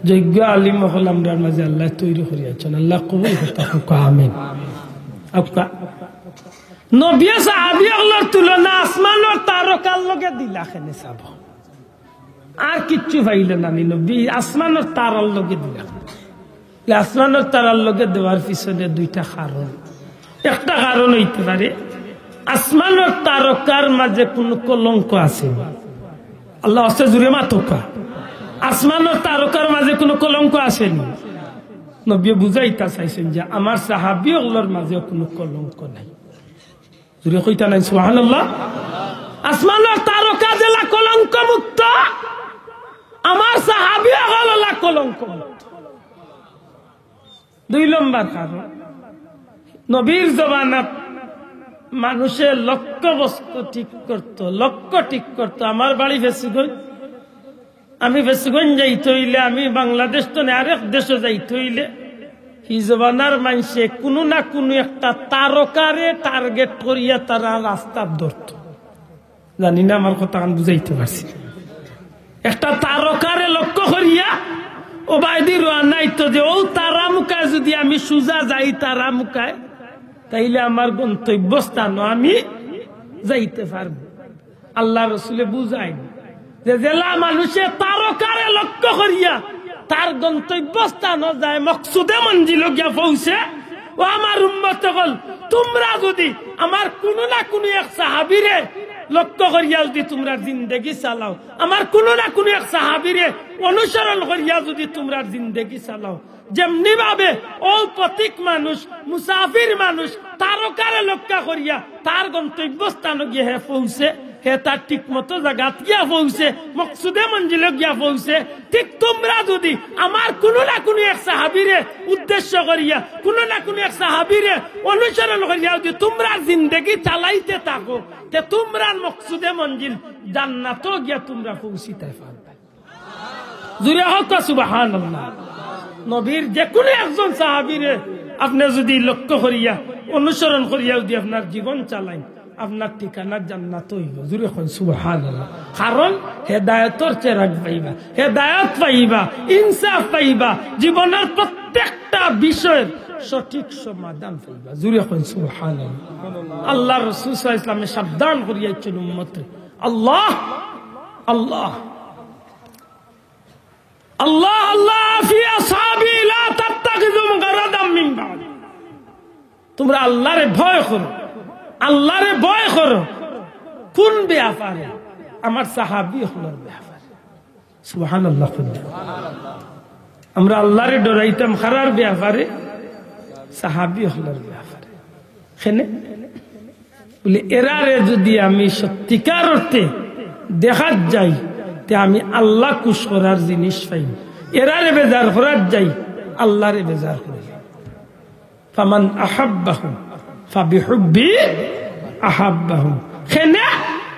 যোগ্য আলিম অকল আমরার মাঝে আল্লায় তৈরি করিয়া আইছইন, আল্লায় কবুল করতা, কউক্কা আমিন। আউক্কা। নবীয়ে সাহাবী অকলর তুলনা আসমানর তারকার লগে দিলা কেনে সাব? আর কিচ্ছু পাইলা না নি নবী, আসমানর তারার লগে দিলা। লে আসমানর তারার লগে দেওয়ার পিছনে দুইটা কারণ। একটা কারণ অইতে পারে, আসমানর তারকার মাঝে কুনু কলঙ্ক আছে নি? আল্লার ওয়াস্তে জুরে মাতউক্কা। আসমানর তারকার মাঝে কুনু কলঙ্ক আছে নি? নবীয়ে বুঝাইতা চাইছইন যে আমার সাহাবী অকলর মাঝেও কুনু কলঙ্ক নাই। জুরে কইতা নাইন, সুবহানাল্লাহ। আসমানর তারকা যেলা কলঙ্ক মুক্ত, আমার সাহাবী অকল অলা কলঙ্ক মুক্ত। দুই নম্বর কারণ, নবীর জমানাত মানুষে লক্ষ্যবস্তু ঠিক করতো, লক্ষ্য ঠিক করতো। আমার বাড়ি ফেঞ্চুগঞ্জ, আমি ফেঞ্চুগঞ্জ যাইতে অইলে, আমি বাংলাদেশ তনে আরেক দেশো যাইতে অইলে, হি জমানার মানষে কুনু না কুনু একটা তারকারে টার্গেট করিয়া তারা রাস্তাত ধরতো। জানি না আমার কথাখান বুঝাইতে পারছি। একটা তারকারে লক্ষ্য করিয়া অউ বায়দি রওয়ানা অইতো যে অউ তারা মুখায় যুদি আমি সুজা যাই তারা মুখায়, তাইলে আমার গন্তব্যস্থানো আমি যাইতে পারমু। আল্লার রসুলে বুঝাইন যে যেলা মানুষে তারকারে লক্ষ্য করিয়া তার গন্তব্যস্থানো যায়, মকসুদে মঞ্জিলো গিয়া পৌঁছে। ও আমার উম্মত অকল, তুমরা যুদি আমার কুনু না কুনু এক সাহাবীরে লক্ষ্য করিয়া যুদি তুমরার জিন্দেগি চালাও, আমার কুনু না কুনু এক সাহাবীরে অনুসরণ করিয়া যুদি তুমরার জিন্দেগি চালাও, যেমনি ভাবে অউ পথিক মানুষ, মুসাফির মানুষ, তারকারে লক্ষ্য করিয়া তার গন্তব্যস্থানো গিয়া হে পৌঁছে, হে তার ঠিক মতো জাগাত গিয়া পৌঁছে, মকসুদে মঞ্জিলো গিয়া পৌঁছে, ঠিক তুমরা যুদি আমার কুনু না কুনু এক সাহাবীরে উদ্দেশ্য করিয়া, কুনু না কুনু এক সাহাবীরে অনুসরণ করিয়া যুদি তুমরার জিন্দেগি চালাইতে থাকো, তে তুমরার মকসুদে মঞ্জিল জান্নাতো গিয়া তুমরা পৌঁছিতায় পারবায়। জুরে কউক্কা সুবহানাল্লাহ। নবীর যেকুনু একজন সাহাবীরে আপনে যুদি লক্ষ্য করিয়া, অনুসরণ করিয়া যুদি আপনার জীবন চালাইন, আপনার ঠিকানা জান্নাত অইবো। জুরে কইন সুবহানাল্লাহ। কারণ হেদায়েতর চেরাগ পাইবা, হেদায়েত পাইবা, ইনসাফ পাইবা, জীবনর প্রত্যেকটা বিষয়র সঠিক সমাধান পাইবা। জুরে কইন সুবহানাল্লাহ। আল্লার রসুল সাল্লাল্লাহু আলাইহি ওয়াসাল্লামে সাবধান করিয়া দিছইন উম্মতরে, আল্লাহ, আল্লাহ, আল্লাহ, আল্লাহ, ফি আসহাবি লা তাত্তাখিযু গারাদাম মিন বাদি। তুমরা আল্লারে ভয় করো, আল্লারে ভয় করো। কুন ব্যাপারে? আমার সাহাবী অকলর ব্যাপারে। সুবহানাল্লাহ। আমরা আল্লারে ডরাইতাম কারার ব্যাপারে? সাহাবী অকলর ব্যাপারে। কেনে? বলে, এরারে যুদি আমি সত্যিকার অর্থে দেখাত যাই, তে আমি আল্লাহ খুশ করার জিনিস পাই। এরারে বেজার করার যাই, আল্লাহরে বেজার করি। ফামান আহাব্বাহুম ফাবিহুব্বি আহাব্বাহুম। কেনে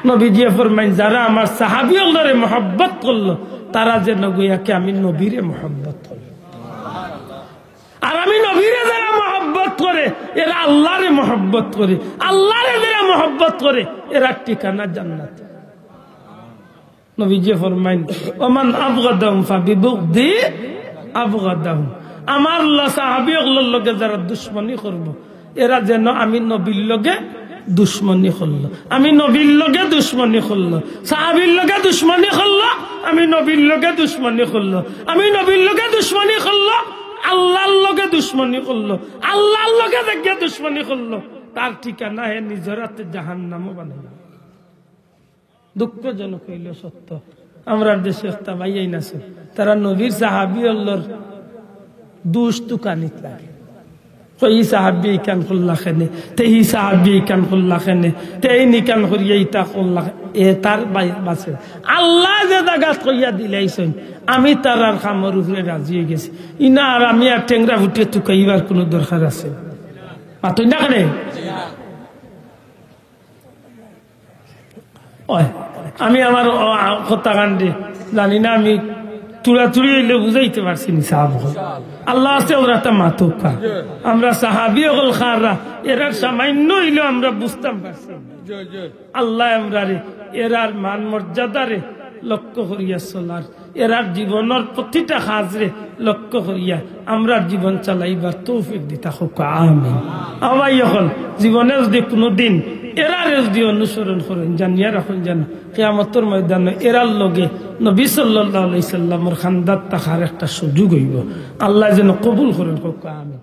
নবীজিয়ে ফরমাইন, যারা আমার সাহাবী অকলরে মহব্বত করলো, তারা যেন গইয়া কে আমি নবীরে মহব্বত করলো। আর আমি নবীরে যারা মহব্বত করে, এরা আল্লাহরে মহব্বত করে। আল্লাহরে যারা মহব্বত করে, এরার ঠিকানা জান্নাত। নবীজিয়ে ফরমাইন, "ওমান আবগাদাহুম ফাবিবুগদি আবগাদাহুম।" আমার ল-, সাহাবী অকলর লগে যারা দুশমনি করবো, এরা যেন আমি নবীর লগে দুশমনি করলো, আমি নবীর লগে দুশমনি করলো, সাহাবীর লগে দুশমনি করলো, আমি নবীর লগে দুশমনি করলো, আমি নবীর লগে দুশমনি করলো, আল্লাহর লগে দুশমনি করলো, আল্লাহর লগে যেগিয়ে দুশমনি করলো, তার ঠিকানা হে নিজর আতে জাহান্নামো বানাইল। দুঃখজনক অইলো সত্য, আমরার দেশো একটা ভাইয়াইন আছে, তারা নবীর সাহাবী অকলর দুষ তুকানিত লাগে। কয়, "ই সাহাবী ইখান করলা কেনে, তে ই সাহাবী ইখান করলা কেনে, তে এইন ইখান করিয়া ইতা করলা কেনে?" এ তার বাই-, বাসে। আল্লায় যে জাগাত কইয়া দিলাইছইন, আমি তারার কামর উপরে রাজি অইগেছি। ইনা আর আমি আর টেংরা ফুটিয়ে তুকাইবার কুনু দরকার আছে? মাতইন না কেনে? অয়, আমি আমার, অ, আ, কথা কান্ডে জানি না, আমি তুড়াতুড়ি অইলে বুঝাইতে পারছি নি সাহাব অকল। আল্লাহ আছে, ওরা তা মাতুক্কা। আমরা সাহাবী অকল খারা, এরার সামান্য অইলেও আমরা বুঝতাম পারছি। আল্লায় আমরারে এরার মান মর্যাদারে লক্ষ্য করিয়া চলার, এরার জীবনর প্রতিটা কাজরে লক্ষ্য করিয়া আমরার জীবন চালাইবার তৌফিক দিতা কউক্কা, আমিন। আমার ভাই অকল, জীবনে যুদি কুনুদিন এরারে যুদি অনুসরণ করইন, জানিয়া রাখইন যেন কিয়ামতর ময়দানো এরার লগে নবী সাল্লাল্লাহু আলাইহি সাল্লামর কান্দাত থাকার একটা সুযোগ অইবো। আল্লায় যেন কবুল করইন কউক্কা, আমিন।